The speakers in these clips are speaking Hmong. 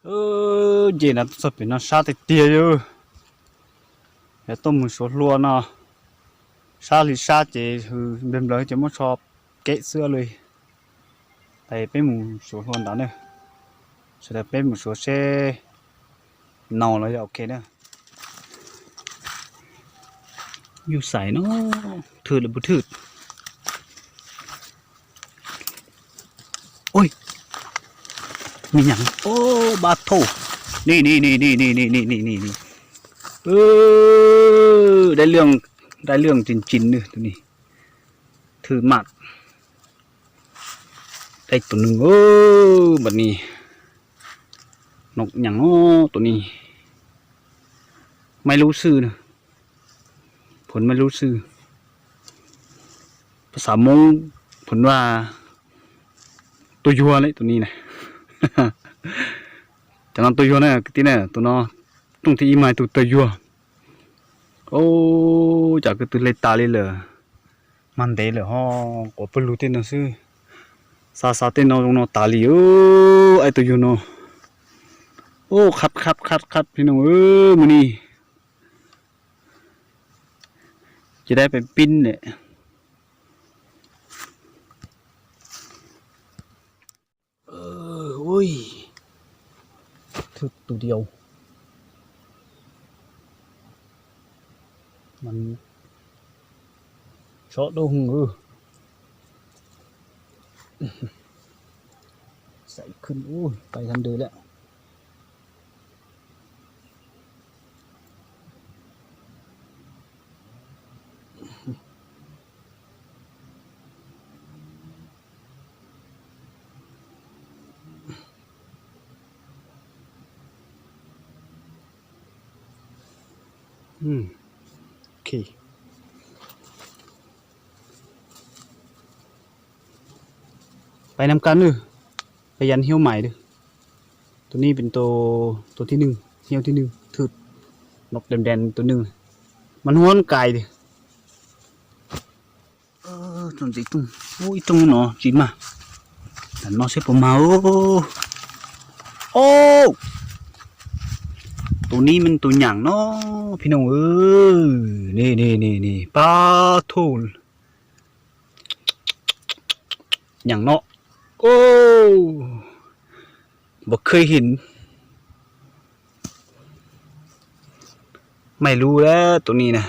Nce na txog pem no sab tiag tiag li. Yog tuaj mus suav hlua no, sab li sab ces nplawg nplawg ces muab tsho kev xwb li. Ces peb mus suav hlua ntawd na, sawv daws peb mus suav seb no los yog ok na. Yus xaiv no, thwm lawm puas thwm. Ui, me nyam, o, ba thauj, ni ni ni ni ni ni ni ni ni ni, dai lwj, dai lwj tsis tsis nws tus ni, thwm mam, dai tus nws, npam ni, no nyam no, tus ni, maiv lub xwb, phoo maiv lub xwb, pab xav Hmoob phoo vaj, tuag yuag li tus ni na. Cov no tuag yuag na kwv tij na, tus no rooj thib ib mas tus tuag yuag. Ub, cas kwv tw hle tas li lawm, mag ntev lawm ho, quav pawg lug tej no xwb. Xav xav tej no zoo no tas li, ub, ib tug yug no. Ub, qhab qhab qhab qhab peb no, mus ni. Ces dai peb pib ne. Ui, thwm tus diau. Mas tsob dub hwv. Xav khwb ub, pais tag ntws lawm. Pais nam kas nws, pais yas hnyuv mais. Tus ni pes tus thib nwj, hnyuv thib nwj, thwm, nov dem dem tus nwj, mas hnub kais. Txog ntxiv rooj, ib rooj no tsis mag, tam no seb puas mag. Tus ni mas tus nyam no, phi no, ni ni ni ni, pab thauj, nyam no, npaum khwj him. Maiv lub tus ni na.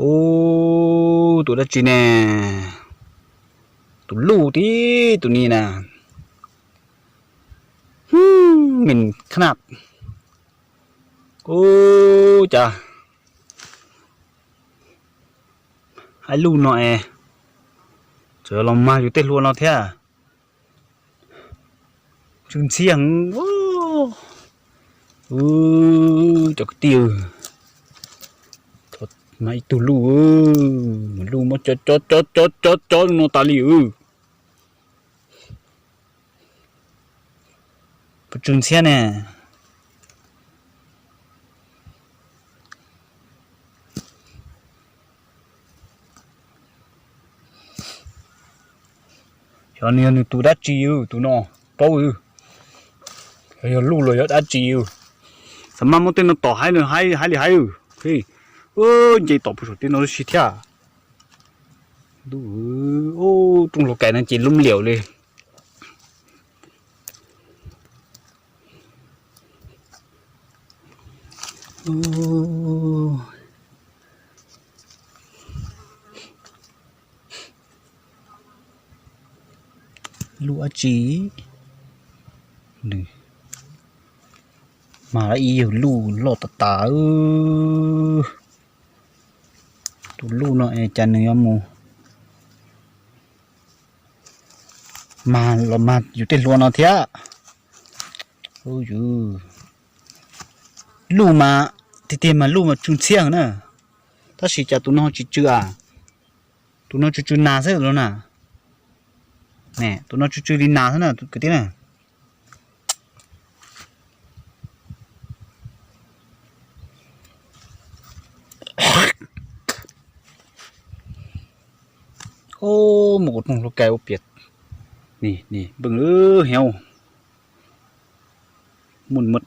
Ub, tus dab tsi ne? Tus luj tib tus ni na. Mes khnaj. Ub, cas ib luj no es txawm los mag yus tej hlua no thiab. Tsw ntxhiab heev. Cov kwv tij, mas ib tug luj, luj muab cob cob cob cob cob no tas li. Puas tsw ntxhiab ne? Xyov nws yog nws tus dab tsi, tus no paub, yog luj los yog dab tsi. Xav mas muab tej no tom haib, haib li haib. Nce tom puag saum tej no si thiab. Rooj hluav kais no ces lub liaum li. Luj dab tsi? Mas ib yawg luj loj tas tas. Tus luj no es cas nws yuav mus mag los mag yus tej hlua no thiab. Luj mas, tiag tiag mas luj mas tsw ntxhiab na. Tab sis cas tus no tsis tsw a? Tus no tsw tsw nas xwb no na. Tus no tsw tsw li nas xwb na kwv tij na. Mus kuv rooj hluav kais ua pias, Ni, ni, npej, heev, muaj muaj.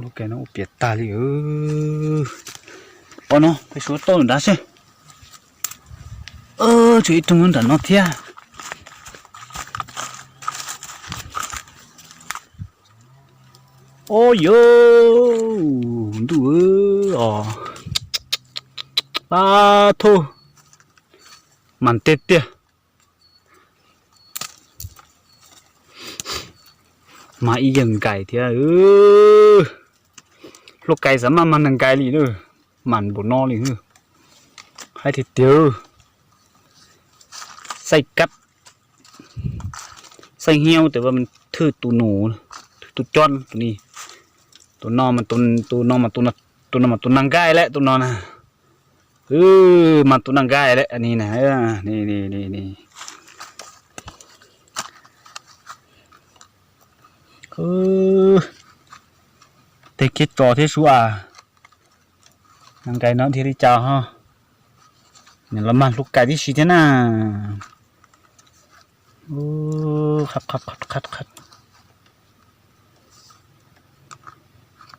Lub kais no ua piam tag li. Pov no peb suav tau nrad seb. Tshuav ib rooj nram no thiab. Au yos, ntuj os, pab thauj, mas tiag tiag. Mas ib yawg nkais thiab. Hluav kais xav maj mas nees nkais li na. Mas npaum no li. Haib tiag tiag. Xaij kab, xaij hiab tes va thwj tus nus, thwj tus cob tus ni. Tus no mas, tus no mas, tus no mas tus nees nkais lawm tus no na. Mas tus nees nkais lawm ni na. Tej kiab tso thiab sub as. Nees nkais no dhia li cas ho. Nws los mag hluav kais tib si thiab na.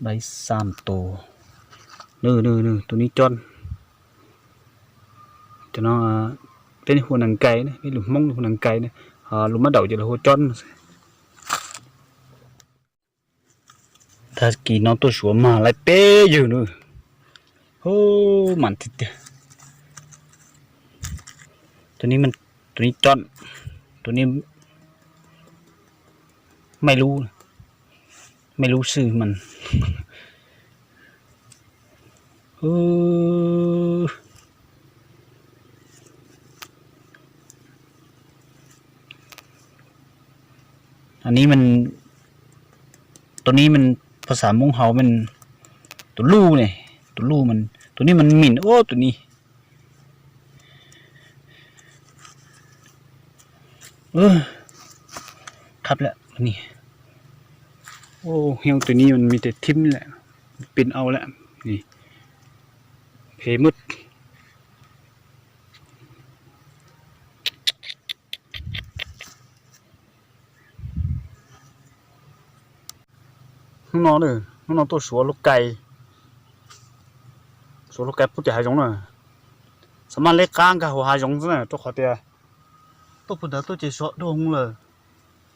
Dai xam tus. Tus ni cob. Cov no peb hu nees nkais, peb lus Hmoob hu nees nkais, lus mab daum ces lawv hu cob. Tag kis no tuaj suav mag lawm peb yawg na. Hu, mas tiag tiag. Tus ni cob, tus ni maij lub, maij lub xwb mas. Tus ni mas, phas xav Hmoob hais mas, tus luj ne, tus luj, tus ni mas mim ua tus ni. Khab lawm ni. Hnyouv tus ni mas me tes thib lawm, pin au lawm ni, phem mub. Hnub no, hnub no tuaj suav hluav kais, suav hluav kais pub tim hav zoov na. Xav mas leb qab nkag hauv hav zoov xwb na, rau qhov tias tuaj puag nrad tuaj ces sov doog lawm.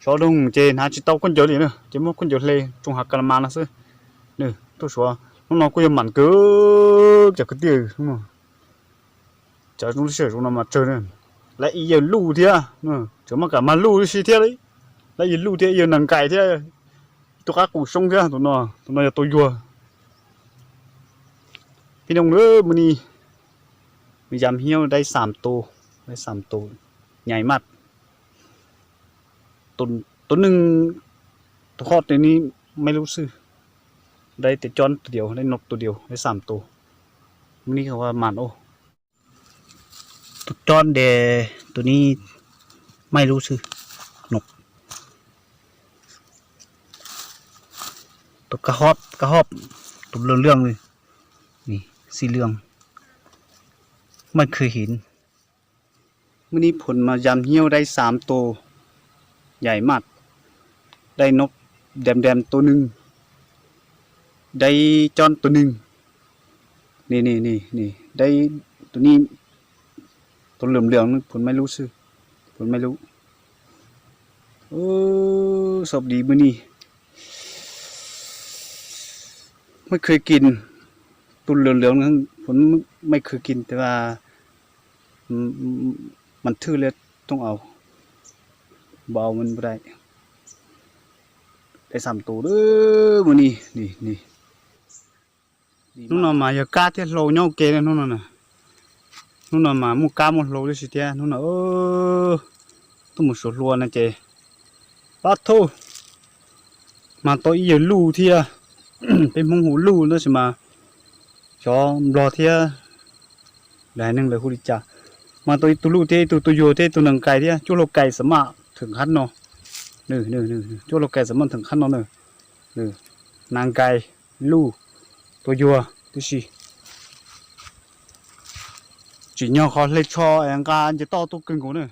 Sov doog ces hnav tsis tau khaub ncaws li na, ces muab khaub ncaws hle tsoo hav ka la mas no xwb. Tuaj suav hnub no kuj yog mam kawg cov kwv tij. Cov zoo li sij hawm zoo no mas tsawg na, lawv ib yawg luj thiab, tseem muaj kam mag luj tib si thiab li, lawv ib yawg luj thiab ib yawg nees nkais thiab, ib tug qab qus soob thiab, tus no, tus no yog tus yuag. Peb noo lawm mus ni, yam hnyouv dai xam tus, dai xam tus, nyais maj. Tus neeg, tus hoj tus ni maij lub xwb, dai tes cob tus diaus, dai nob tus diaus, dai xam tus, mus ni mas ua. Tus cob tes tus ni maij lub xwb, nob. Tus kab hob, kab hob, tus lwj lwj, xij lwj, maij khwv hiv. Mus ni phum mas yam hnyouv dai xam tus, nyais maj, dai nob, dam dam tus neeg, dai cob tus neeg, ni ni ni, dai tus ni, tus lwj lwj, phum maij lub xwb, phum maij lub. Xov dis mus ni, maij khwv kis, tus lwj lwj, phum maij khwv kis tes mas thwj li tooj aus, npau mas dai, dai xam tus mus ni, ni ni. Hnub no mas yog kab thiab hlau nyob ua ke hnub no. Hnub no mas muaj kab muaj hlau tib si thiab hnub no. Tuaj mus suav hlua no ces pab thauj, mag tau ib yawg luj thiab, peb Hmoob hu luj tab sis mas xyov Nplog thiab lwm haiv neeg lawv hu li cas. Mag tau ib tug luj thiab ib tug tuaj yuag thiab ib tug nees nkais thiab, cuaj hluav kais xam maj theem qhab no. Cuaj hluav kais xam maj theem qhab no na. Nees nkais, luj, tuaj yuag tib si. Tsim nyog qhov hle tsho es nqa nce toj tuaj kawg nkaus na.